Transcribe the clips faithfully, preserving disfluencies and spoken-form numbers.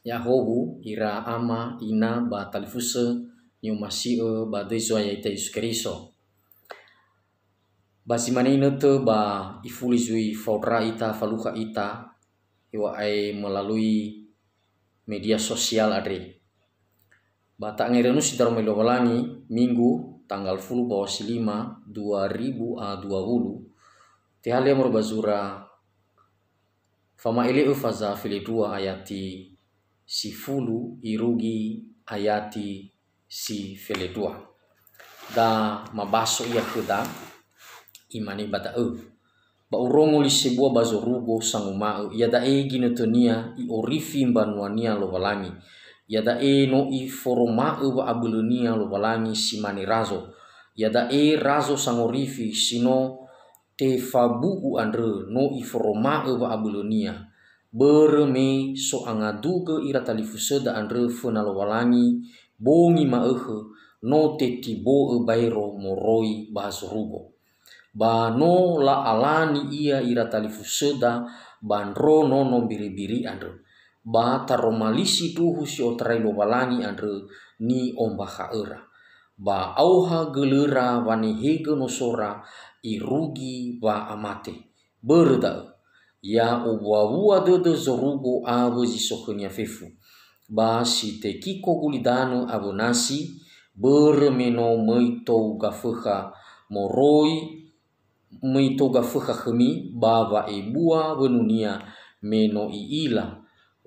Ya'ahowu ira ama, ina ba talifusö ni'omasi'ö ba döi Zo'aya ita Yesu Keriso. Ba zi mane inötö ba ifuli zui faondra ita, falukha ita, heŵa'ae melalui media sosial andre. Ba ta'angerönusi daroma Lowalangi, Minggu, tanggal fulu ba wasi lima, dua ribu a dua wulu, tehalia moroi ba zura Fama'ele'ö faza felendrua ayati sifulu irugi ayati si felendrua. Da mabaso ia khöda, imane ba da'ö, "Ba urongo li sebua ba zorugo sanguma'ö, 'Iada'e ginötönia i'orifi mbanuania Lowalangi. Iada'e no iforoma'ö wa'abölönia Lowalangi si mane razo. Iada'e razo sangorifi si no tefabu'u andrö no iforoma'ö wa'abölönia. Börö me so angadugö ira talifusöda andrö föna Lowalangi bongi ma'ökhö, no tetibo'ö baero moroi ba zorugo. Ba no la'alani ia ira talifusöda ba ndro nono mbiribiri andrö. Ba taroma li sindruhu si otarai Lowalangi andrö ni'ombakha'öra. Ba aoha gölöra wanehegö nosora irugi wa'amate. Börö da'ö, ya owua-wua dödö zorugo awö zi so khönia fefu. Ba si tekiko gulidanö awö nasi, börö me no möi tou gafökha moroi, möi tou gafökha khömi ba wa'ebua wönunia, me no i'ila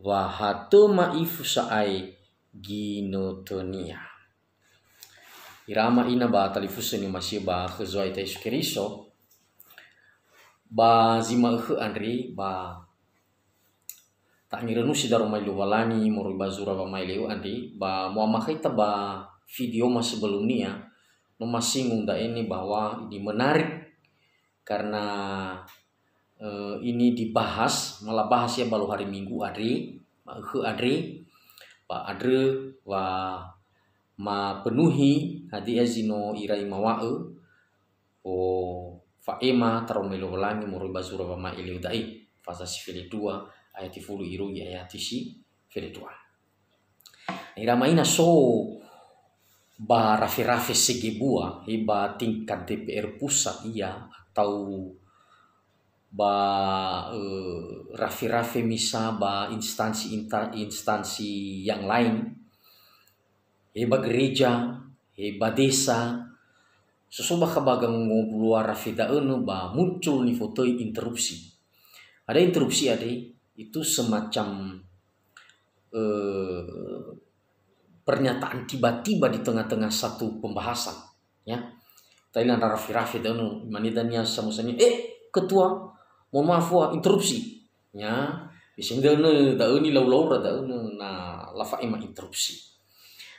wa ha tö ma'ifu sa'ae ginötönia." Ira ama, ina ba talifusö ni'omasi'ö ba khö Zo'aya ita Yesu Keriso, ba zi ma'ökhö andre, ba ta'angerönusi daroma Lowalangi moroi ba zura wama'ele'ö andre, ba mo'amakhaita ba video ma sebelumnia, no masinggung da'e ni bahwa ini menarik karena, eh, ini dibahas, ma labahas ia ba lau hari Minggu andre, ma'ökhö andre, ba andrö wa mapenuhi hadia zi no irai mawa'ö, o fa'ema taroma Lowalangi moroi ba zura wama'ele'ö da'e, faza si felendrua, ayati fulu irugi ayati si felendrua. Ira ama, ina, so ba rafe-rafe segebua, he ba tingkat D P R pusat ia, atau ba, eh, rafe-rafe misa ba instansi inta-, instansi yang lain, he ba gereja, he ba desa, so so bakha ba gangobua rafe da'ö nö ba muncul nifotöi interupsi. Ada interupsi ade, itu semacam, eh, pernyataan tiba-tiba di tengah-tengah satu pembahasan, ya. Ta'ila ndra rafe-rafe da'ö nö, imane dania samusa-nia, "Eh, ketua, mohon maaf, wah, interupsi." Ya, biasanya da'ö nö, da'ö nilau-laura da'ö nö, na lafa'ema interupsi.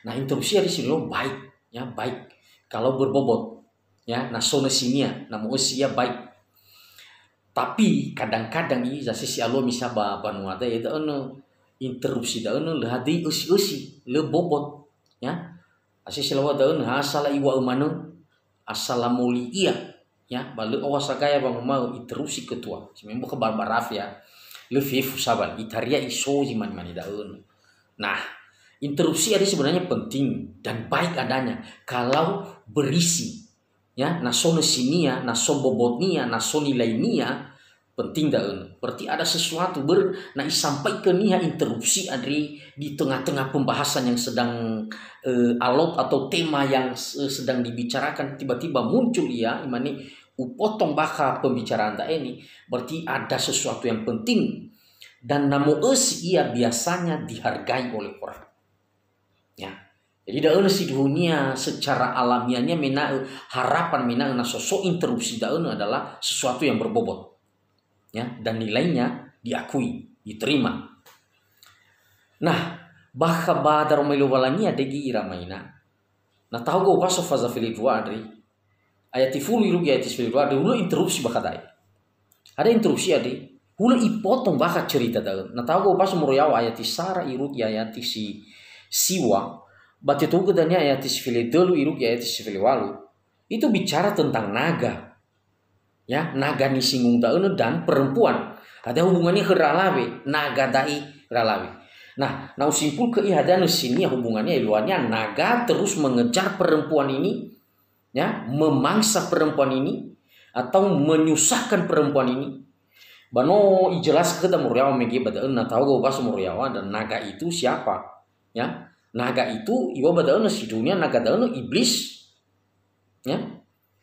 Nah, interupsi ada si lo baik, ya, baik. Kalau berbobot, ya, na so nösinia, na mo'ösi ia baik. Tapi kadang-kadang i, za sesi alua misa ba banua da'e da'ö nö, interupsi da'ö nö, lö hadöi ösi-ösi, lö bobot, ya. Asesi lawa da'ö nö, ha sala iŵa'ö manö, asala moli ia, ya, ba lö aoha sagaya wanguma'ö interupsi ketua. Si memang ke barbaraf ya, lö fefu sabal, itaria iso zi mani-mani da'ö nö. Nah, interupsi ada sebenarnya penting dan baik adanya kalau berisi. Ya, na so nösinia, na so bobotnia, na so nilainia, penting da'ö. Berarti ada sesuatu ber-, na isampaikan niha interupsi andre di tengah-tengah pembahasan yang sedang, eh, alot atau tema yang se-, sedang dibicarakan, tiba-tiba muncul ia, imane upotong bakha pembicaraan da'e ni, berarti ada sesuatu yang penting. Dan na mo'ösi ia biasanya dihargai oleh orang. Ya. Jadi da'ö nö sindruhunia secara alamiahnia mena'ö harapan mena'ö na so so interupsi da'ö nö adalah sesuatu yang berbobot. Ya, dan nilainya diakui, diterima. Nah, bakha ba daroma Lowalangi ade gi ira ama, ina. Na tahoga ubaso faza felendrua andre, ayati fulu irugi ayati si felendrua andre, hulö interupsi bakha da'e. Ada interupsi ade, hulö ipotong bakha cerita da'ö. Na tahoga ubaso moroi yaŵa ayati sara irugi ayati si siŵa, ba tetohugö dania ayati si felendölu irugi ayati si felewalu. Itu bicara tentang naga. Ya, naga nisinggung da'ö nö dan perempuan. Ada hubungannya khö ralawe, naga da'i ralawe. Nah, na usimpulkan ia hadia nösinia hubungannya, eluahnya naga terus mengejar perempuan ini, ya, memangsa perempuan ini, atau menyusahkan perempuan ini. Ba no ijelaskan khöda moroiaŵa mege ba da'ö, na tahu gau baso moroiaŵa, dan naga itu siapa? Ya, naga itu iŵa'ö ba da'ö nösi dunia, naga da'ö nö iblis. Ya,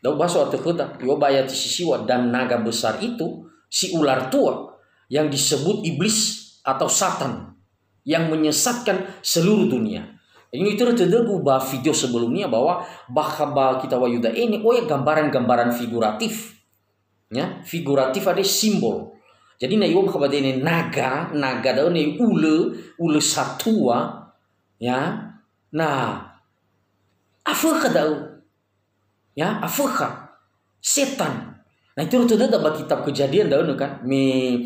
da'ö baso atö khöda, iŵa'ö ba ayat sisiŵa, dan naga besar itu, si ular tua, yang disebut iblis atau Satan, yang menyesatkan seluruh dunia. Ini terus terdengar ba video sebelumnya bahwa bakha ba kitab Wahyu da'e ini, oh ya, gambaran-gambaran figuratif. Ya, figuratif ada simbol. Jadi, na iŵa'ö bakha ba da'e ini naga, naga da'ö ini ulö, ulö satua, ya. Nah, afökha da'ö. Ya, afökha. Setan. Na itörö tödöda ba kitab Kejadian da'önö kan, me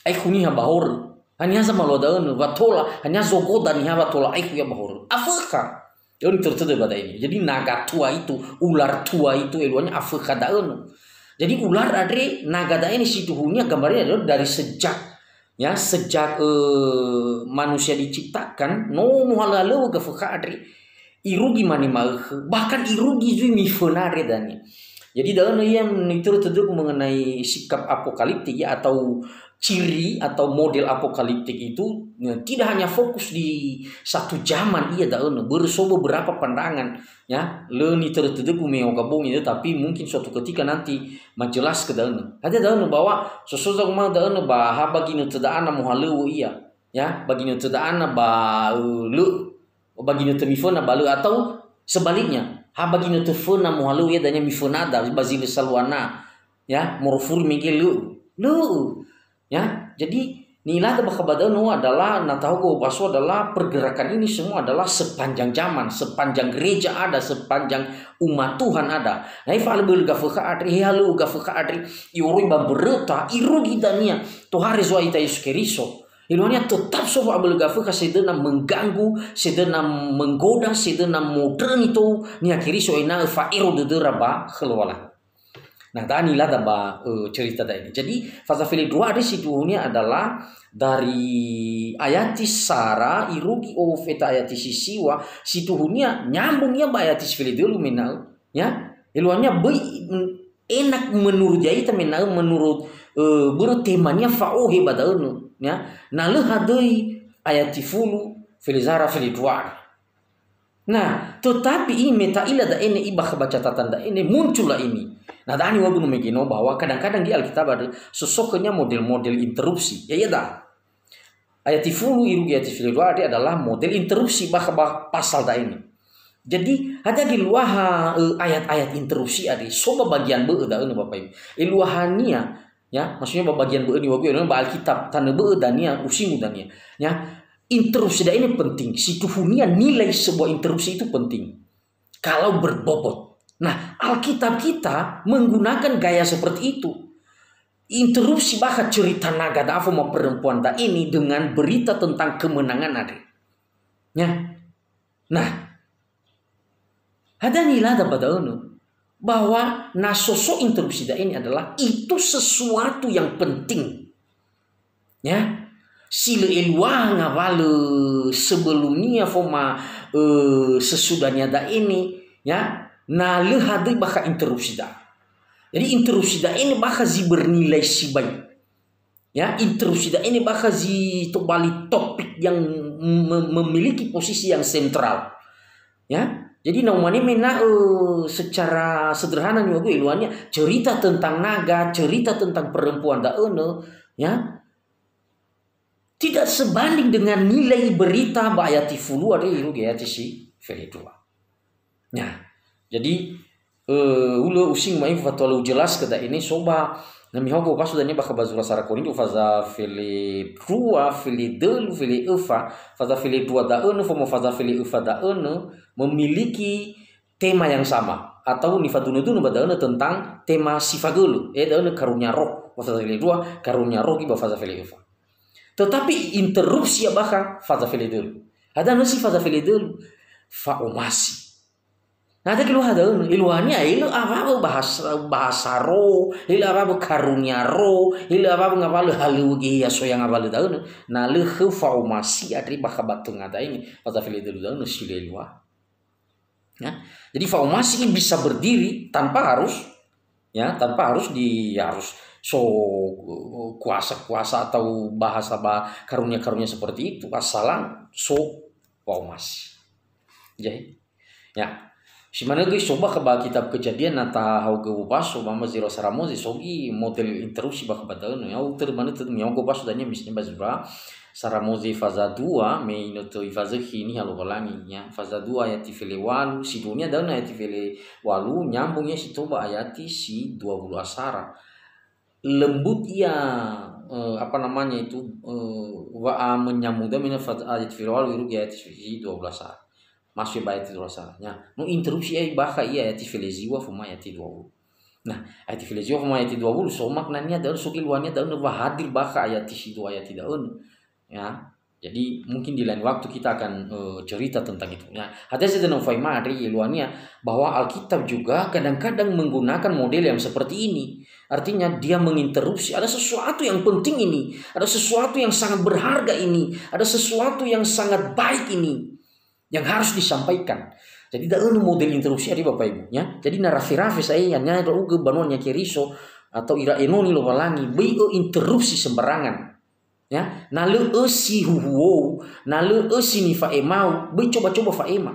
aekhu niha ba horö. Haniha zamalua da'önö, wa tola, haniha zogoda niha wa tola aekhu ia ba horö. Afökha. Da'önö itörö tödö ba da'e. Jadi naga tua itu, ular tua itu, eluahnya afökha da'önö. Jadi ular andre, naga da'e ini siduhunia gambarnya adalah dari sejak, ya, sejak, eh, manusia diciptakan, no muhalö-halöŵö gafökha andre. Irugi mane ma'ökhö, bahkan irugi zui miföna andre dania. Jadi da'önö ia nitörö tödögu mengenai sikap apokaliptik ya, atau ciri atau model apokaliptik itu, ya, tidak hanya fokus di satu zaman ia da'önö, börö so beberapa pandangan, ya, lö nitörö tödögu me oga bongi, tapi mungkin suatu ketika nanti majelas ke da'önö. Hadia da'önö bahwa soso zaguma da'önö ba ha ba ginötö da'ana muhalöŵö ia, ya, ba ginötö da'ana ba, eh, lö ba ginötö miföna ba lö, atau sebaliknya, ha ba ginötö föna muhalöŵö ia dania mifönada ba zi lö saluana, ya, morofuri mege lö. Lö. Ya, jadi nilada bakha ba da'önö adalah, na tahu gau baso adalah pergerakan ini semua adalah sepanjang zaman, sepanjang gereja ada, sepanjang umat Tuhan ada. Na he fa'abölö gafökha andre, he halöŵö gafökha andre, ioroi ba mböröta, irugi dania, tohare Zo'aya ita Yesu Keriso. Eluahnya tetap so fa'abölö gafökha sedöna mengganggu, sedöna menggoda, sedöna modröni tou niha Keriso ena'ö fa'ero dödöra ba khö Lowalangi. Nah, da'e nilada ba, eh, cerita da'e. Jadi, faza felendrua andre siduhunia adalah dari ayati sara irugi ofeta ayati sisiŵa, siduhunia nyambung ia ba ayati si felendrua mena'ö, ya. Eluahnya böi, mm, enak menurut ya'ita mena'ö menurut, eh, börö temania fa'ohe ba da'önö, ya. Na lö hadöi ayati fulu felezara felendrua. Nah, tetapi i me ta'ila da'e ne, i bakha ba catatan da'e ne, muncullah ini. Nah, da'e niŵa'ö gunu mege no bahwa kadang-kadang di Alkitab ada sosokhönya model-model interupsi. Ya, ya, da. Ayati fulu irugi ayati felendrua andre adalah model interupsi bakha ba pasal da'e ne. Jadi, hadia geluaha, eh, ayat-ayat interupsi andre, so ba bagian bö'ö da'önö, Bapak Ibu. Eluahania, ya, maksudnya ba bagian bö'ö niŵa'ö gunu, ba Alkitab, tanö bö'ö dania, usimu dania. Ya, interupsi da'e ne penting. Siduhunia nilai sebuah interupsi itu penting. Kalau berbobot. Nah, Alkitab kita menggunakan gaya seperti itu. Interupsi bakha cerita naga da'ö foma perempuan da'e ne dengan berita tentang kemenangan andre. Ya. Nah, hadia nilada ba da'önö, bahwa na soso interupsi da'e ne adalah itu sesuatu yang penting. Ya. Si lö eluaha ngawalö sebelumnia foma, eh, sesudahnia da'e ne, ya, na lö hadöi bakha interupsi da'e. Jadi interupsi da'e ne bakha zi bernilai sibai. Ya, interupsi da'e ne bakha zi tobali topik yang me-, memiliki posisi yang sentral. Ya, jadi na umane mena'ö secara sederhana niŵa'ö gunu eluahania cerita tentang naga, cerita tentang perempuan da'önö, ya, tidak sebanding dengan nilai berita ba ayati fulu andre irugi ayati si felendrua. Ya, jadi, eh, ulö usimu ma'ifu fatua lö ujelaskö da'e ne so ba, na mihaogö baso dania bakha ba zura sara Korinto faza felendrua, feledölu, fele'öfa, faza felendrua da'önö, foma faza fele'öfa da'önö, memiliki tema yang sama, atau nifadunö-dunö ba da'önö tentang tema si fagölö, eh, da'önö karunia roh, ba faza felendrua, karunia roh göi ba faza fele'öfa. Tetapi interupsi ia bakha faza feledölu. Hadia nösi faza feledölu? Fa'omasi. Na hadia geluaha da'önö, eluahania, he lö awawö bahasa, bahasa roh, he lö awawö karunia roh, he lö awawö ngawalö halöŵö geheha soya ngawalö da'önö, na lö khö fa'omasi andre bakha ba tönga da'e, fazafili dölu da'önö si lö eluaha. Ya. Jadi fa'omasi ini bisa berdiri tanpa harus, ya, tanpa harus di, harus so, eh, kuasa-kuasa atau bahasa ba-, karunia-karunia seperti itu, assalan so fa'omasi. Jadi, ya. Si manö göi so bakha ba kitab Kejadian na tahaogö wobaso ba ma zura sara Moze, so göi model interupsi bakha ba da'önö. Ya, utörö manö tö mihaogö wobaso dania misalnya ba zura sara Moze faza dua, me inötö ifazökhi niha Lowalangi, ya. Faza dua ayati fele walu, sindruhunia da'önö ayati fele walu, nyambung ya si tou ba ayati si dua wulu asara. Lembut ia, eh, apa namanya itu, eh, wa'amenyambung da'ö, me na faz-, ayati fele walu irugi ayati si dua wulu asara. Masuk ba ayati dua wulu asara. Ya, no interupsi ai bakha ia ayati fele ziwa foma ayati dua wulu. Nah, ayati fele ziwa foma ayati dua wulu, so maknania da'ö, so geluahania da'önö wa hadir bakha ayati si dua ayati da'önö. Ya. Jadi, mungkin di lain waktu kita akan, eh, cerita tentang itu. Ya, hadia zi tenö fa'ema andre, geluahania bahwa Alkitab juga kadang-kadang menggunakan model yang seperti ini. Artinya, dia menginterupsi, ada sesuatu yang penting ini, ada sesuatu yang sangat berharga ini, ada sesuatu yang sangat baik ini yang harus disampaikan. Jadi, da'önö model interupsi andre, Bapak Ibu, ya. Jadi, na rafe-rafe sa'ae, ya, ndra'ugö banuania Keriso atau ira enoni Lowalangi, böi öinterupsi sembarangan. Ya, na lö ösi huhuou, na lö ösi nifa'emau, böi coba-coba fa'ema.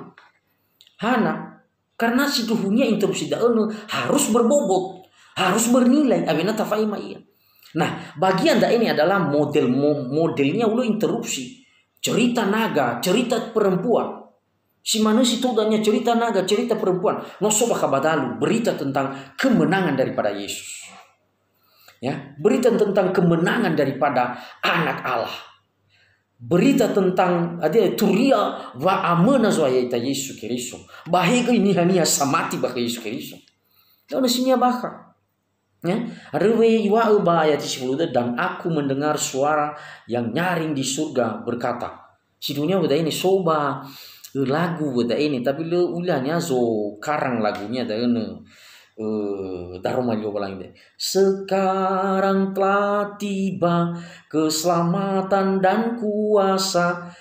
Hana? Karena sindruhunia interupsi da'önö harus berbobot, harus bernilai awena tafa'ema ia. Nah, bagian da'e ini adalah model mo-, modelnya ulö interupsi. Cerita naga, cerita perempuan. Si manö si tou dania cerita naga, cerita perempuan. No so bakha ba dalu, berita tentang kemenangan daripada Yesus. Ya, berita tentang kemenangan daripada Anak Allah. Berita tentang, hadia, turia wa'amöna Zo'aya ya'ita Yesu Keriso. Ba he göi niha-niha samati bakha Yesu Keriso. Da'önö sinia bakha. Ya, röwe iŵa'ö ba ayati sifulu dua, "Dan aku mendengar suara yang nyaring di surga berkata." Sindruhunia wö da'e ne so ba, eh, lagu wö da'e ne, tapi lö ulia nia zo karang lagunia da'önö, eh, daroma li Lowalangi da'e. "Sekarang telah tiba keselamatan dan kuasa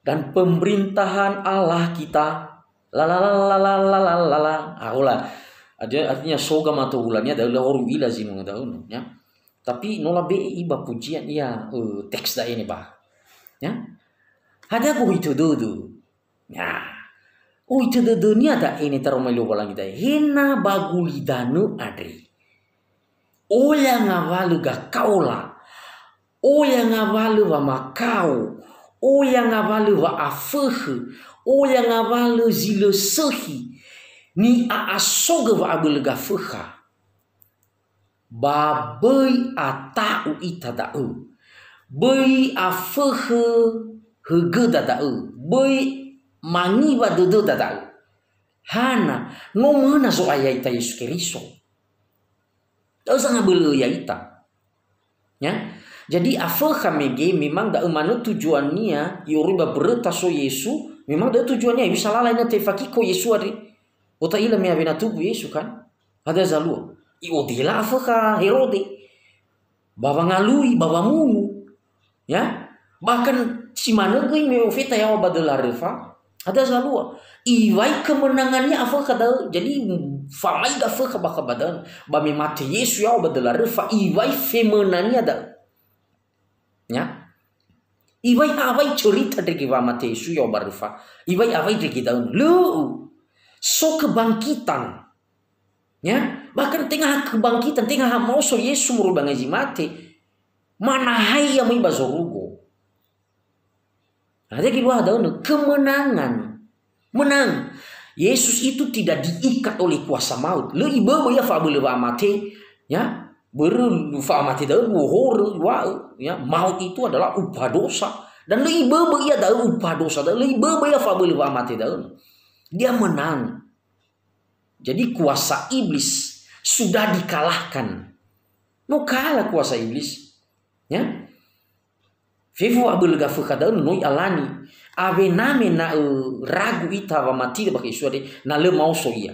dan pemerintahan Allah kita." La, la, la. Ahola. Artinya, artinya so gamato hulania da'ö, lö horö u'ila zinunö da'önö, ya. Tapi no labe'e iba pujian ia, eh, teks da'e ne ba. Ya. Hadia gohitö dödö. Ya. Gohitö dödönia da'e ne daroma li Lowalangi da'e. He na ba gulidanö andre. Oya ngawalö gakaola. Oya ngawalö wamakao. Oya ngawalö wa'afökhö. Oya ngawalö zi lö sökhi. Ni'a'asogö wa'abölö gafökha. Ba böi ata'u ita da'ö. Böi afökhö högöda da'ö. Böi mangiwa dödöda da'ö. Hana, no möna Zo'aya ya'ita Yesu Keriso. Da'ö sangabölö ya'ita. Ya. Jadi, afökha mege memang da'ö manö tujuannia, i'oroi ba mböröta so Yesu, memang da'ö tujuannia, bisa lala ina tefakiko Yesu andre. Ota'ila me awena tumbu Yesu kan? Hadia zalua? I'odela afökha Herode. Ba wangalui, ba wamunu. Ya. Bahkan si manö göi me ofeta yaŵa ba döla röfa, hadia zalua? Iŵai kemenangania afökha da'ö. Jadi, famaiga fökha bakha ba da'ö. Ba me mate Yesu yaŵa ba döla röfa, iŵai femönania da'ö. Ya. Iŵai awai cerita ndrege wamate Yesu yaŵa ba röfa. Iŵai awai ndrege da'ö. Lö'ö. So kebangkitan. Ya, bahkan tenga ha kebangkitan, tenga ha maoso Yesu moroi ba ngai zi mate, manahai ia möi ba zorugo. Hadia geluaha da'önö, kemenangan. Menang. Yesus itu tidak diikat oleh kuasa maut. Lö iböbö ia fa'abölö wa'amate, ya. Börö fa'amate da'ö luo horö, iŵa'ö, ya, maut itu adalah upah dosa. Dan lö iböbö ia da'ö upah dosa da'ö, lö iböbö ia fa'abölö wa'amate da'ö. Dia menang. Jadi kuasa iblis sudah dikalahkan. No kalah kuasa iblis. Ya. Fefu abölö gafökha da'ö no i'alani. Awena me na, ö, ragu ita wamatida bakha Yesu andre, na lö maoso ia.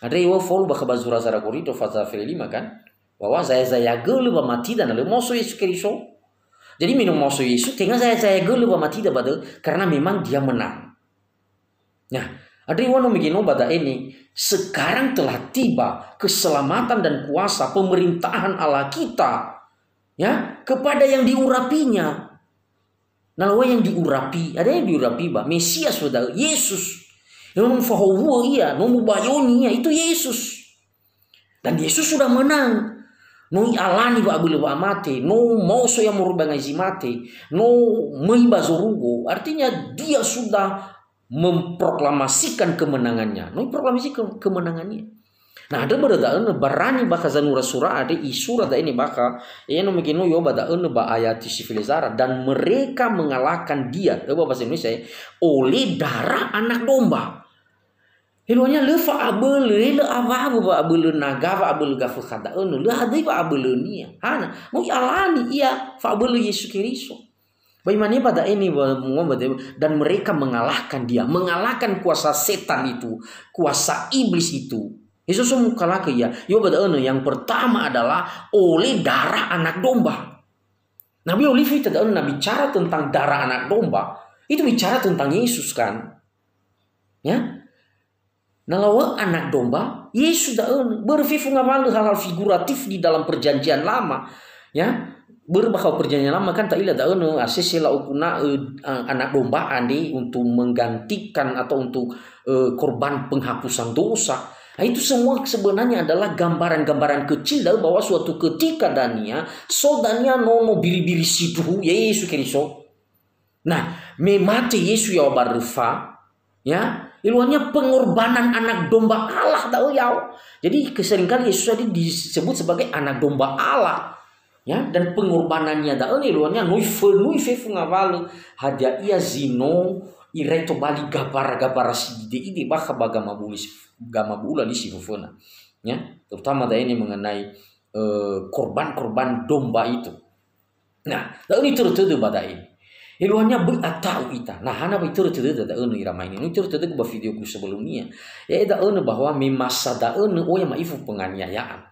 Andre iŵa'ö Paulu bakha ba zura-zara Korinto pasal fele lima kan, bahwa zaya-zaya gölö wamatida na lö maoso Yesu Keriso. Jadi me no maoso Yesu, tenga zaya-zaya gölö wamatida ba da'ö, karena memang dia menang. Nah, andre iŵa'ö no me geno ba da'e ne, sekarang telah tiba keselamatan dan kuasa pemerintahan Allah kita, ya, kepada yang diurapinya. Na lawa'ö yang diurapi, ada yang diurapi ba Mesias wa da'ö, Yesus. No mufahowu'ö ia, no mubayoni ia, itu Yesus. Dan Yesus sudah menang. No i'alani wa'abölö wa'amate, no maoso ia moroi ba ngai zi mate, no möi ba zorugo. Artinya dia sudah memproklamasikan kemenangannya. No iproklamasi ke-, kemenangannya. Nah, andrö börö da'ö nö barani bakha zanura sura andre isura da'e ne bakha, ya no me geno iŵa'ö ba da'ö nö ba ayati si fele zara, "Dan mereka mengalahkan dia," eh, ba bahasa Indonesia ya, "oleh darah anak domba." Eluahnya lö fa'abölö, lö awawö wa'abölö naga, wa'abölö gafökha da'ö nö, lö hadöi wa'abölönia. Hana, no i'alani ia fa'abölö Yesu Keriso. Ba imane ba da'e ne wa-, wa-, wa-, "Dan mereka mengalahkan dia," mengalahkan kuasa setan itu, kuasa iblis itu. Yesus so mukalakö ia. Iŵa'ö ba da'ö nö, yang pertama adalah oleh darah anak domba. Nah, böi olifu ita da'ö nö, na bicara tentang darah anak domba, itu bicara tentang Yesus kan? Ya. Na lawa'ö anak domba, Yesus da'ö nö. Börö fefu ngawalö hal-hal figuratif di dalam perjanjian lama. Ya. Börö bakha perjanjian lama kan ta'ila da'ö nö, asese la'oguna'ö, eh, anak domba andre untuk menggantikan atau untuk, eh, korban penghapusan dosa. Nah, itu semua sebenarnya adalah gambaran-gambaran kecil da'ö bahwa suatu ketika dania, so dania nono biri-biri sindruhu, ya Yesu Keriso. Nah, me mate Yesu yaŵa ba röfa, ya, eluahnya pengorbanan anak domba Allah da'ö yaŵa. Jadi, ke-, seringkali Yesus tadi disebut sebagai anak domba Allah. Ya, dan pengorbanannya da'ö eluahnya no ifönui fefu ngawalö hadia ia zi no irai tobali gabara-gabara si ide-ide bakha ba gamabu'ula si, gamabu'ula li si föföna. Ya, terutama da'e ne mengenai, eh, korban-korban domba itu. Nah, da'ö nitörö tödö ba da'e. Eluahnya böi ata'u ita. Nah, hana wa itörö tödöda da'ö nö ira maine. No itörö tödögu ba videogu sebelumnya. Ya'e da'ö nö bahwa me masa da'ö nö oya ma'ifu penganiayaan.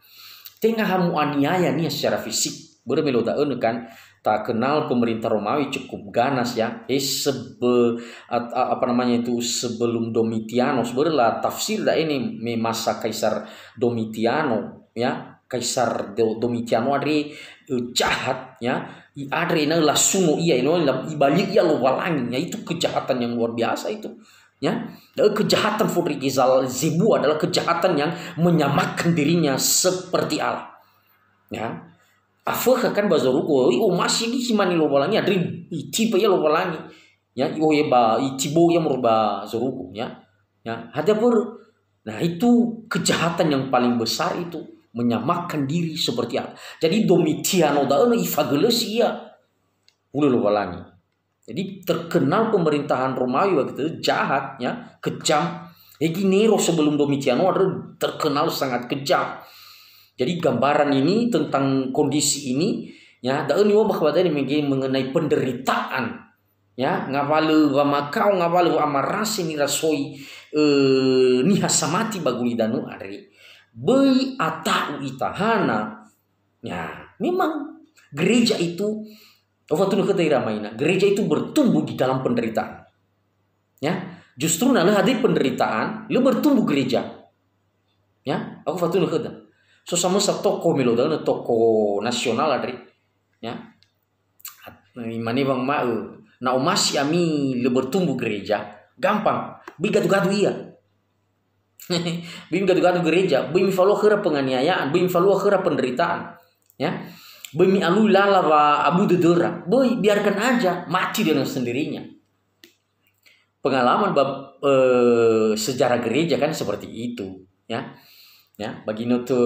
Tenga ha mu'aniaya niha secara fisik. Börö me lo da'ö nö kan, terkenal pemerintah Romawi cukup ganas ya. Eh, sebe-, at-, a-, apa namanya itu, sebelum Domitianus. Börö la tafsir da'e ne me masa Kaisar Domitiano, ya. Kaisar Do-, Domitiano andre, eh, jahat, ya. I'andre ena'ö lasuno ia, ena'ö la-, ibali'ö ia Lowalangi, ya. Itu kejahatan yang luar biasa itu, ya. Da'ö kejahatan fondrege zal-, zebua adalah kejahatan yang menyamakan dirinya seperti Allah. Ya. Afökha kan ba zorugo, "Oi, omasi gi si mane Lowalangi," andre itiba ia Lowalangi. Ya, i'ohe ba, itibo ia moroi ba zorugo, ya. Ya, hadia börö. Nah, itu kejahatan yang paling besar itu, menyamakan diri seperti Allah. Jadi Domitiano da'ö nö ifagölösi ia. Hulö Lowalangi. Jadi terkenal pemerintahan Romawi waktu itu jahat, ya, kejam. Egi Nero sebelum Domitiano adalah terkenal sangat kejam. Jadi gambaran ini tentang kondisi ini, ya, da'ö niŵa'ö bakha ba da'e ne mege mengenai penderitaan. Ya, ngawalö wamakao, ngawalö wa'amarase nirasoi, eh, niha samati ba gulidanö andre. Böi ata'u ita, hana? Ya, memang gereja itu, ufatunö khöda ira maina, gereja itu bertumbuh di dalam penderitaan. Ya, justru na lö hadir penderitaan, lö bertumbuh gereja. Ya, aku fatunö khöda. So samösa tokoh me lo da'ö nö tokoh nasional andre. Ya. Imane wanguma'ö, "Na omasi ami lö bertumbuh gereja, gampang, böi gadu-gadu ia." Böi gadu-gadu gereja, böi mifalua khöra penganiayaan, böi mifalua khöra penderitaan. Ya. Böi mi'alui lala wa'abu dödöra. Böi, biarkan aja mati dengan sendirinya. Pengalaman bab, eh, sejarah gereja kan seperti itu, ya. Ya, ba ginötö,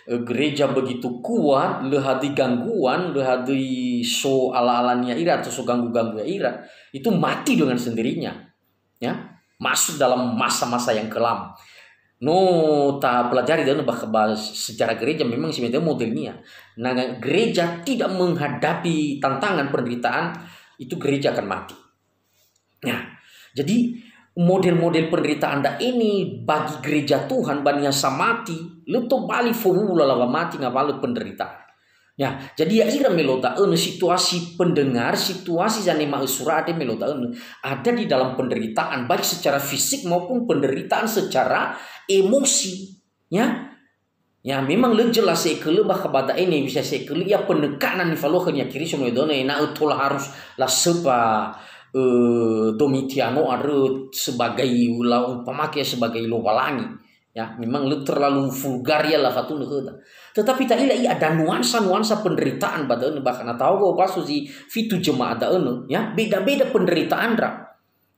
eh, gereja begitu kuat, lö hadöi gangguan, lö hadöi so ala-alania ira atau so ganggu-ganggu ira, itu mati dengan sendirinya. Ya, masuk dalam masa-masa yang kelam. No tapelajari da'ö ba, ba sejarah gereja, memang si modelnia. Nah, gereja tidak menghadapi tantangan penderitaan, itu gereja akan mati. Nah, jadi model-model penderitaan da'e ni bagi gereja Tuhan, ba niha samati, lö tobali fowuwu lala wamati ngawalö penderitaan. Ya, jadi ya'ira melo da'ö nö situasi pendengar, situasi zanema'ö sura andre melo da'ö nö ada di dalam penderitaan, baik secara fisik maupun penderitaan secara emosi. Ya, ya memang lö jelas sekölö bakha ba da'e ne bisa sekölö ia penekanan nifaluahö nia Keriso melo da'ö nö ena'ö tola harus lasöpa, eh, Domitiano andrö sebagai, la umpamake sebagai lowalangi. Ya, memang lö terlalu vulgar ia lafatunö khöda. Tetapi ta'ila ia ada nuansa-nuansa penderitaan ba da'ö nö, bahkan na tahu baso zi fitu jemaah da'ö nö, ya, beda-beda penderitaan ndra.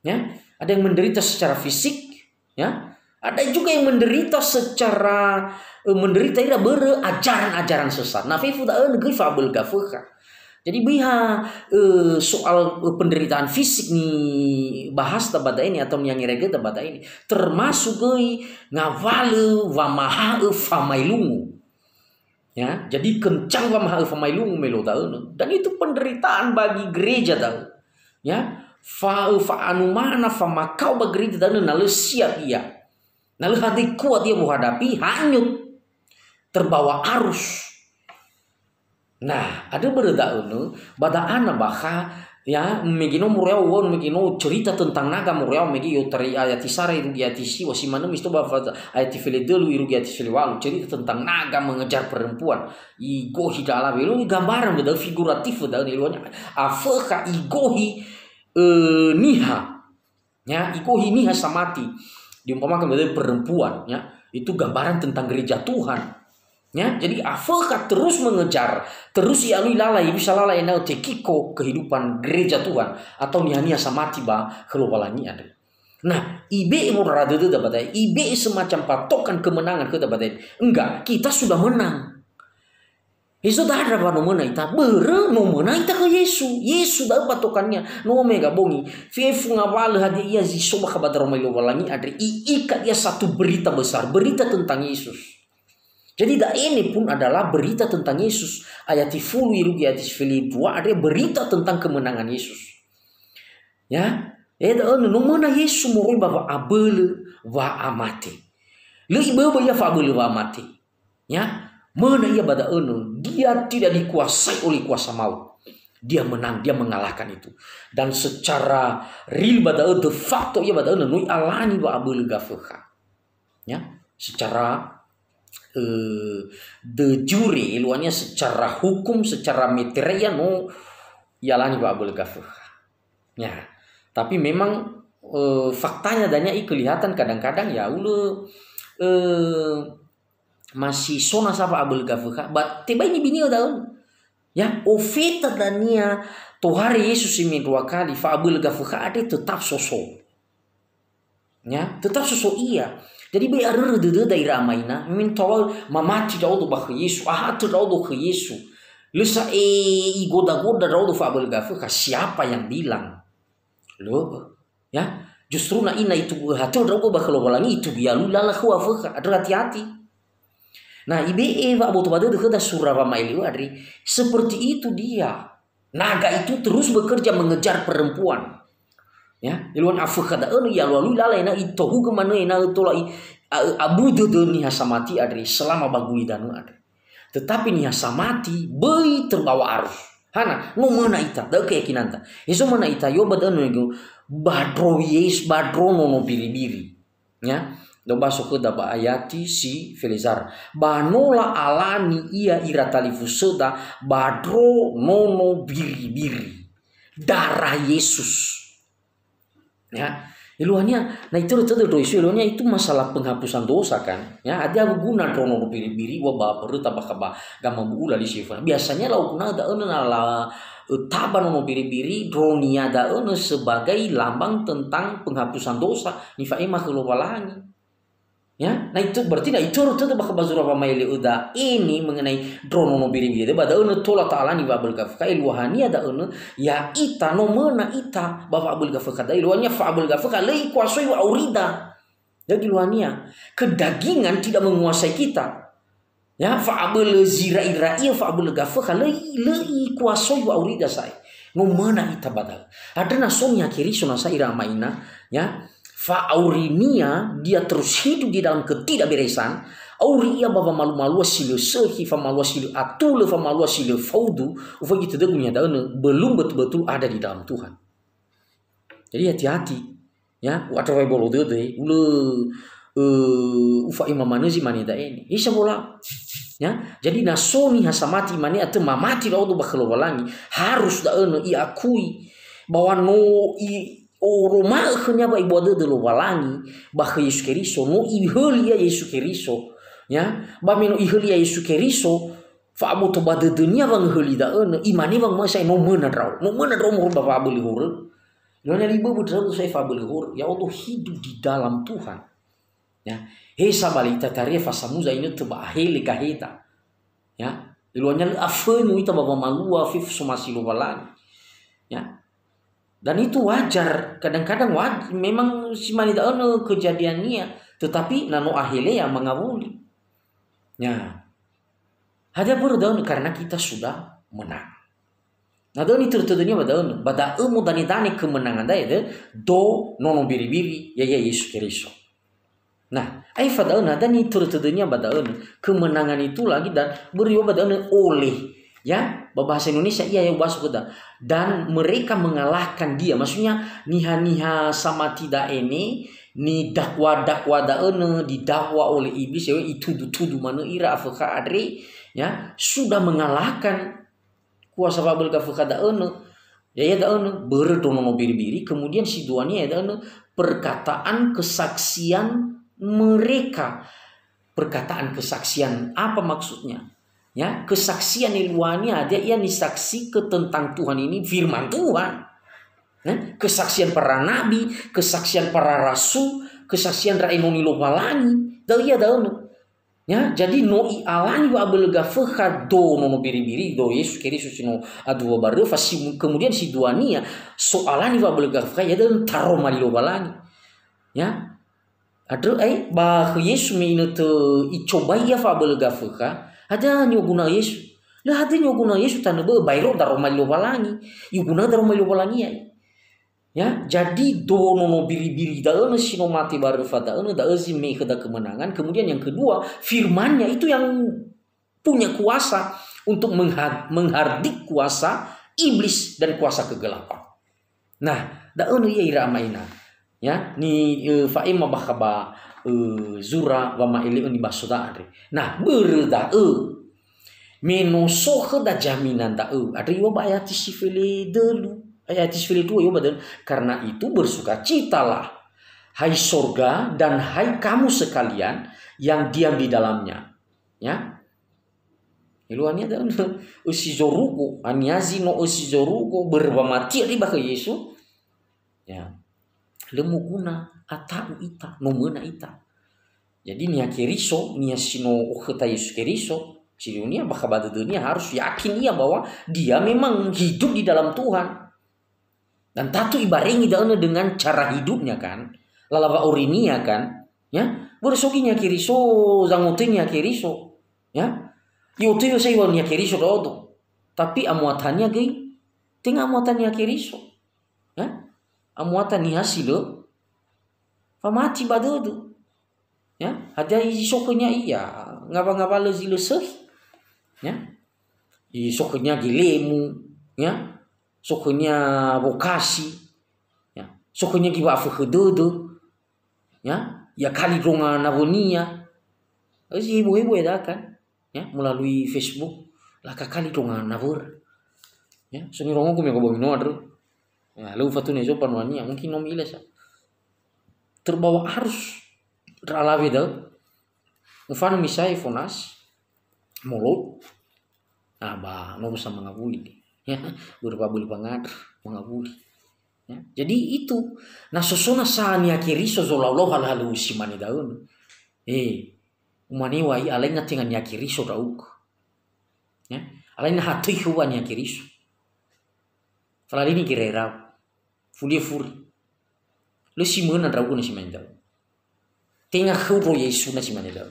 Ya, ada yang menderita secara fisik, ya. Ada juga yang menderita secara, eh, menderita ira börö ajaran-ajaran sesat. Na fefu da'ö nö göi fa'abölö gafökha. Jadi, böi ha, eh, soal, eh, penderitaan fisik nibahasta ba da'e ni atau niangeragöda ba da'e ni. Termasuk göi ngawalö wamaha'ö famaelungu. Ya, jadi kencang wamaha'ö famaelungu melo da'ö nö. Dan itu penderitaan bagi gereja da'ö. Ya, fa-, fa'anumana, famakao ba gereja da'ö nö na lö siap ia. Na lö hadia kuat ia menghadapi, hanyut. Terbawa arus. Nah, andrö börö da'ö nö, ba da'ana bakha, ya, mege no moriao won, mege no cerita tentang naga moriao, mege i'otarai ayat tisara irugi ayat siwa, si manö misto ba fa-, ayat tifeledölu irugi ayat tifelewalu, cerita tentang naga mengejar perempuan. Igohi da'ö alawe, lo gambaran ba da'ö figuratif ba da'ö ne, lo nya, afökha igohi, eh, niha. Ya, igohi niha samati. Diumpamakan menjadi perempuan, ya. Itu gambaran tentang gereja Tuhan. Ya, jadi afökha terus mengejar, terus i'alui lala, bisa lala ena'ö tekiko kehidupan gereja Tuhan atau niha-niha samati ba khö Lowalangi andre. Nah, ibe'e morara dödöda ba da'e, ibe'e semacam patokan kemenangan khöda ba da'e. Enggak, kita sudah menang. Hezo da'ö ndra wa no möna ita, börö no möna ita khö Yesu. Yesu da'ö patokannia, no mega bongi. Fefu ngawalö hadia ia zi so bakha ba daroma Lowalangi andre, i'ika ia satu berita besar, berita tentang Yesus. Jadi da'e ne pun adalah berita tentang Yesus. Ayat tifulu irugi ayat tifulu dua andre berita tentang kemenangan Yesus. Ya, eh, da'ö nö, no möna Yesu moroi ba wa'abölö wa'amate. Lö iböbö ia fa'abölö wa'amate. Ya, möna ia ba da'ö nö, dia tidak dikuasai oleh kuasa maut. Dia menang, dia mengalahkan itu. Dan secara real ba da'ö, de facto ia ba da'ö nö, no i'alani wa'abölö gafökha. Ya, secara, eh, de jure, eluahnya secara hukum, secara materia no i'alani wa'abölö gafökha. Ya, tapi memang, eh, faktanya dania i kelihatan kadang-kadang ya ulö, eh, masih so nasa fa'abölö gafökha, ba tebai nibini'ö da'ö. Ya, ofeta dania tohare Yesus si mendrua kali, fa'abölö gafökha andre tetap so-so. Ya, tetap so-so ia. Jadi böi arörö dödöda ira ama ina, mentola mamati ndra'odo ba khö Yesu, ahatö ndra'odo khö Yesu. Lö sa'ae igoda-goda ndra'odo fa'abölö gafökha, siapa yang bilang? Lö. Ya, justru na ina itugu öhatö ndra'ugö ba khö Lowalangi, itugu ia lu lala khöu afökha, andrö hati-hati. Nah, ibe'e wa'aboto ba dödö khöda sura wama'ele'ö andre, seperti itu dia. Naga itu terus bekerja mengejar perempuan. Ya, eluahnya afökha da'ö nö ialualui lala ena'ö itohugö manö ena'ö tola i-, a-, abu dödö niha samati andre selama ba gulidanö andre. Tetapi niha samati böi terbawa arus. Hana, no möna ita, da'ö keyakinanta. Hezo möna ita, yo ba da'ö nö, ba ndro Yes-, ba ndro Nono Biri-biri. Ya, do baso khöda ba ayati si felezara. Ba no la'alani ia ira talifusöda ba ndro Nono Biri-biri. Darah Yesus. Ya, eluahnya, na itörö tödö ndro Yesu, eluahnya itu masalah penghapusan dosa kan. Ya, hadia guna ndro Nono Biri-biri, wa ba böröta bakha ba gamabu'ula li si fana. Biasanya lau guna da'ö nö na la, eh, taba Nono Biri-biri, ndronia da'ö nö sebagai lambang tentang penghapusan dosa, nifa'ema khö Lowalangi. Ya, na itu berarti na itörö tödö bakha ba zura wama'ele'ö da'e ni mengenai ndro Nono Biri-biri. Ba da'ö nö tola ta'alani wa'abölö gafökha, eluahania da'ö nö, ya ita, no möna ita, ba wa'abölö gafökha da'e, eluahania fa'abölö gafökha, lö ikuasoi wa'aurida. Dagi luania, kedagingan tidak menguasai kita. Ya, fa'abölö zi ra'i-ra'i, fa'abölö gafökha, lö i-, lö ikuasoi wa'aurida sa'ae. No möna ita ba da'ö. Andrö na so Niha Keriso nasa ira ama ina, ya, fa'aurinia dia terus hidup di dalam ketidakberesan, auri ia ba wamalu-malua si lö sökhi, famalua si lö atulö, famalua si lö faudu, ufaigi tödögu niha da'ö, belum betul-betul ada di dalam Tuhan. Jadi hati-hati, ya, u'andrö wa'ebolo dödö, ulö, eh, ufa'ema manö zi mane da'e ne. Hisa bola. Ya, jadi na so niha samati imane atö mamati ndra'odo ba khö Lowalangi, harus da'ö nö i'akui bahwa no i-, oroma'ö khönia ba ibua dödö Lowalangi ba khö Yesu Keriso, no ihöli ia Yesu Keriso, ya, ba me no ihöli ia Yesu Keriso, fa'aboto ba dödönia wangöhöli da'ö nö, imane wanguma'ö sa'ae, "No möna ndra'o, no möna ndra'o moroi ba fa'abölö horö." Luania liböbö ndra'o sa'ae fa'abölö horö, ya'odo hidup di dalam Tuhan. Ya, he sabali ita taria fasamuza inötö ba ahele gaheta. Ya, luania lö afönu ita ba wamalua fefu somasi Lowalangi. Ya. Dan itu wajar, kadang-kadang waj-, memang si mane da'ö nö kejadiannia, tetapi na no ahele ya mangawuli. Ya. Hadia börö da'ö nö? Karena kita sudah menang. Na da'ö nitörö tödönia ba da'ö nö, ba da'ö modane-dane kemenangan da'e dö, do Nono Biri-biri, ya'ia Yesu Keriso. Nah, aefa da'ö na da'ö nitörö tödönia ba da'ö nö, kemenangan itu lagi dan börö ba da'ö nö oleh, ya, ba bahasa Indonesia ia ya ubaso khöda. Dan mereka mengalahkan dia, maksudnya niha-niha samati da'e ne, nidakwa-dakwa da'ö nö, didakwa oleh iblis, ya, itudu-tudu manö ira afökha andre, ya, sudah mengalahkan kuasa fa'abölö gafökha da'ö nö, ya'ia da'ö nö, börö do Nono Biri-biri, kemudian si duania ya'ia da'ö nö, perkataan kesaksian mereka. Perkataan kesaksian apa maksudnya? Ya, kesaksian eluania hadia ia nisaksike tentang Tuhan ini firman Tuhan. Ya, kesaksian para nabi, kesaksian para rasul, kesaksian ndra enoni Lowalangi, da'ö ia da'ö nö. Ya, jadi no i'alangi wa'abölö gafökha do Nono Biri-biri, do Yesu Keriso si no adua ba röfa, si, kemudian si duania, so alani wa'abölö gafökha, ya'ia da'ö nö taroma li Lowalangi. Ya. Andrö ae, ba khö Yesu me inötö icobai ia fa'abölö gafökha, hadia ni'oguna'ö Yesu? Lö hadia ni'oguna'ö Yesu tanö bö'ö, baero daroma li Lowalangi. I'oguna'ö daroma li Lowalangi ia. Ya, jadi do Nono Biri-biri da'ö nö si no mate ba röfa da'ö nö, da'ö zi me khöda kemenangan. Kemudian yang kedua, firman-Nya itu yang punya kuasa untuk mengha-, menghardik kuasa iblis dan kuasa kegelapan. Nah, da'ö nö ia ira ama ina. Ya, ni, eh, fa'ema bakha ba, eh, zura wama'ele'ö nibaso da'a andre. Nah, börö da'ö, me no so khöda jaminan da'ö, andrö iŵa'ö ba ayati si fele dölu, ayati si fele dua iŵa'ö ba dölu, "Karena itu bersukacitalah, hai sorga, dan hai kamu sekalian yang diam di dalamnya." Ya. Eluahania da'ö nö, ösi zorugo, haniha zi no ösi zorugo, börö wamati andre ba khö Yesu. Ya. Lö moguna ata'u ita, no möna ita. Jadi niha Keriso, niha si no okhöta Yesu Keriso, si dunia bakha ba dödönia harus yakin ia bahwa dia memang hidup di dalam Tuhan. Dan tatu ibarengi da'ö nö dengan cara hidupnya kan, lala wa'aurinia kan, ya. Börö so göi niha Keriso, zangotöi niha Keriso, ya. I'otöi wö sa iŵa'ö niha Keriso ndra'odo. Tapi amuatania göi, tenga amuata niha Keriso. Ya. Amuata niha si lö famati ba dödö. Ya, hadia i so khönia ia, ngawa-ngawalö zi lö sökhi. Ya. I so khönia gilemu, ya. So khönia wokasi. Ya. So khönia göi wa'afökhö dödö. Ya, ya kali ndronga nawönia. Zi hebohebo ya kan. Ya, melalui Facebook, laka kali ndronga nawöra. Ya, so nirongogu me gobo minoa dro. Ya, lö ufatune zo panuania, mungkin no mi'ila sa. Terbawa arus ndra alawe da'ö. Ufanö misae fonas, molod. Ah, ba, no bisa mangawuli. Ya, berupa beli pangadr, mangawuli. Ya, jadi itu, na sosona sa niha Keriso zolau-lau hal-, halö si mane da'ö. Eh, umane wai alaina tenga niha Keriso ndra'ugö. Ya, alaina hatöi khöu niha Keriso. Falalini gererau. Fulia furi. Lö si möna ndra'ugö na si mane da'ö. Tenga khöu Yesu na si mane da'ö.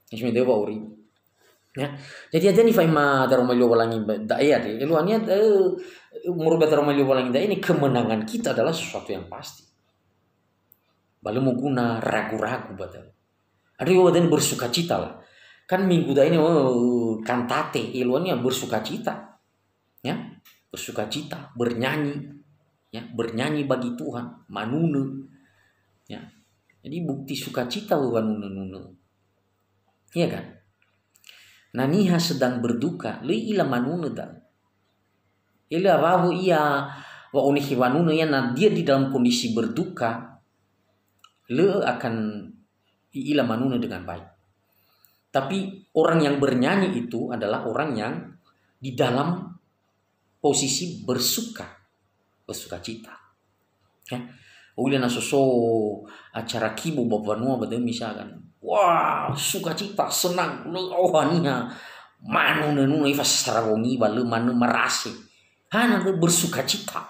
Si mane da'ö wa'auri. Ya. Jadi ada nifa'ema daroma Lowalangi ba-, da'e ada. Eluahania da'ö, moroi ba daroma Lowalangi da'e ini kemenangan kita adalah sesuatu yang pasti. Ba lö moguna ragu-ragu ba da'ö. Ada juga da'e bersukacita lah. Kan minggu da'e ini, oh, kantate, eluahania bersukacita. Ya, bersukacita, bernyanyi, ya, bernyanyi bagi Tuhan, manunö. Ya. Jadi bukti sukacita wanunö-nunö. Iya kan? Na niha sedang berduka, lö i'ila manunö da'ö. Lö awau ia wa'onekhe wanunö ia na dia di dalam kondisi berduka, lö akan i'ila manunö dengan baik. Tapi orang yang bernyanyi itu adalah orang yang di dalam posisi bersuka, bersukacita. Ya. U'ila na so so acara kibo ba banua ba da'ö misalkan. Wah, sukacita, senang, lö aoha niha. Manunö-nunö, ifa sarawangi ba lö manö marase. Hana lö bersukacita.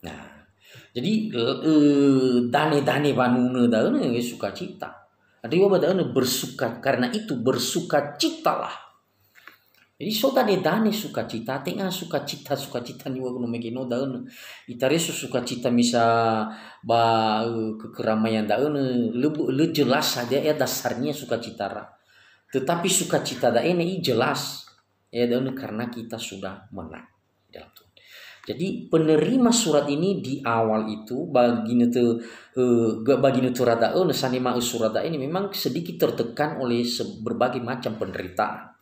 Nah, jadi, eh, dane-dane wanunö da'ö ne sukacita. Ada juga ba da'ö ne bersuka, karena itu bersukacitalah. Jadi so dane-dane sukacita, tenga sukacita, sukacita niŵa'ö no mege no da'ö ne. Itareso sukacita misa ba, eh, kekeramaian da'ö ne, lö, lö jelas saja ya dasarnya sukacitara. Tetapi sukacita da'e ne i jelas. Ya, da'ö ne karena kita sudah menang dalam Tuhan. Jadi, penerima surat ini di awal itu, ba ginötö, eh, ga-, ba ginötöra da'ö, ne sanema'ö surat da'e ini memang sedikit tertekan oleh se-, berbagai macam penderitaan.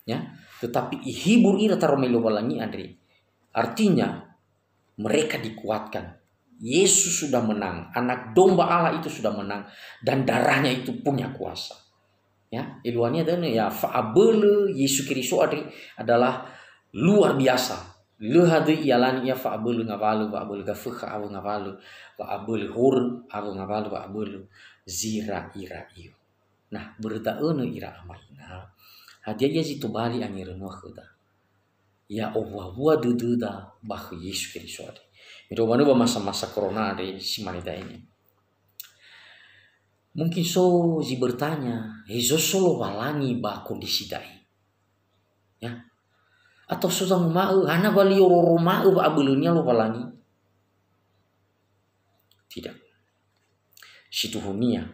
Ya, tetapi ihibur ira taroma Lowalangi andre. Artinya, mereka dikuatkan. Yesus sudah menang, Anak Domba Allah itu sudah menang, dan darahnya itu punya kuasa. Ya, eluahania da'ö ne, ya, fa'abölö Yesu Keriso andre adalah luar biasa. Lö hadöi ialani ia fa'abölö ngawalö, fa'abölö gafökha awö ngawalö, fa'abölö horö awö ngawalö, fa'abölö zira-ira io. Nah, börö da'ö ne ira ama ina, hadia ia zi tobali angerönua khöda? Ya owua-wua dödöda ba khö Yesu Keriso andre. Mendrua manö ba masa-masa corona andre si mane da'e ne. Mungkin so zi bertanya, hezo so Lowalangi ba kondisi da'e? Ya. Atau so zanguma'ö, hana wa lö i'oroma'ö wa'abölönia Lowalangi? Tidak. Situhunia,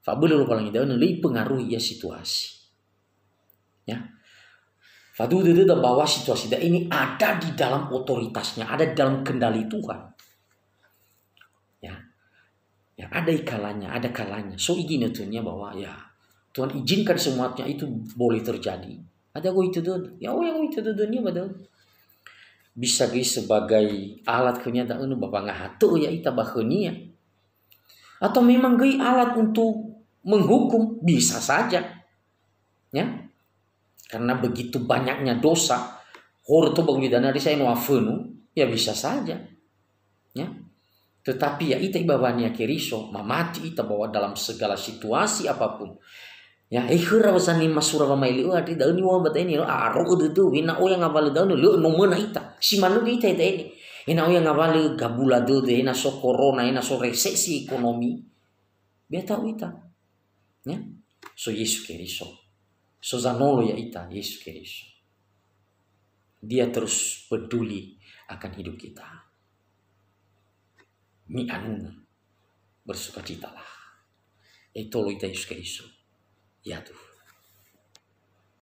fa'abölö Lowalangi da'ö ne lö ipengaruhi ia situasi. Ya. Faduhu dödöda bahwa situasi da'e ini ada di dalam otoritasnya, ada di dalam kendali Tuhan. Ya. Ya, ada kalanya, ada kalanya. So iginötönia bahwa, ya, Tuhan izinkan semuanya itu boleh terjadi. Ada goitö dödö. Ya, oh, ya, goitö dödönia ba da'ö. Bisa göi sebagai alat khönia da'ö ne ba wangahatö'ö ya'ita ba khönia. Atau memang göi alat untuk menghukum, bisa saja. Ya. Karena begitu banyaknya dosa, horö to ba gulidanö andre sa'ae no afönu, ya bisa saja. Ya. Tetapi ya'ita ibawania Keriso, mamati ita bahwa dalam segala situasi apapun. Ya, eh, khöra wa sanema'ö sura wamaeli'ö andre da'ö niŵa'ö ba da'e ne, a'aro'ö dödö, ena'ö ya ngawalö da'ö ne, lö no möna ita. Si manö göi ita da'e ne. Ena'ö ya ngawalö gabula dödö, ena so corona, ena so resesi ekonomi. Bea ta'u ita. Ya. So Yesu Keriso. So zanolo ya'ita, Yesu Keriso. Dia terus peduli akan hidup kita. Mi'anunö. Bersukacitalah. Etolo ita Yesu Keriso. Ya Tuhan.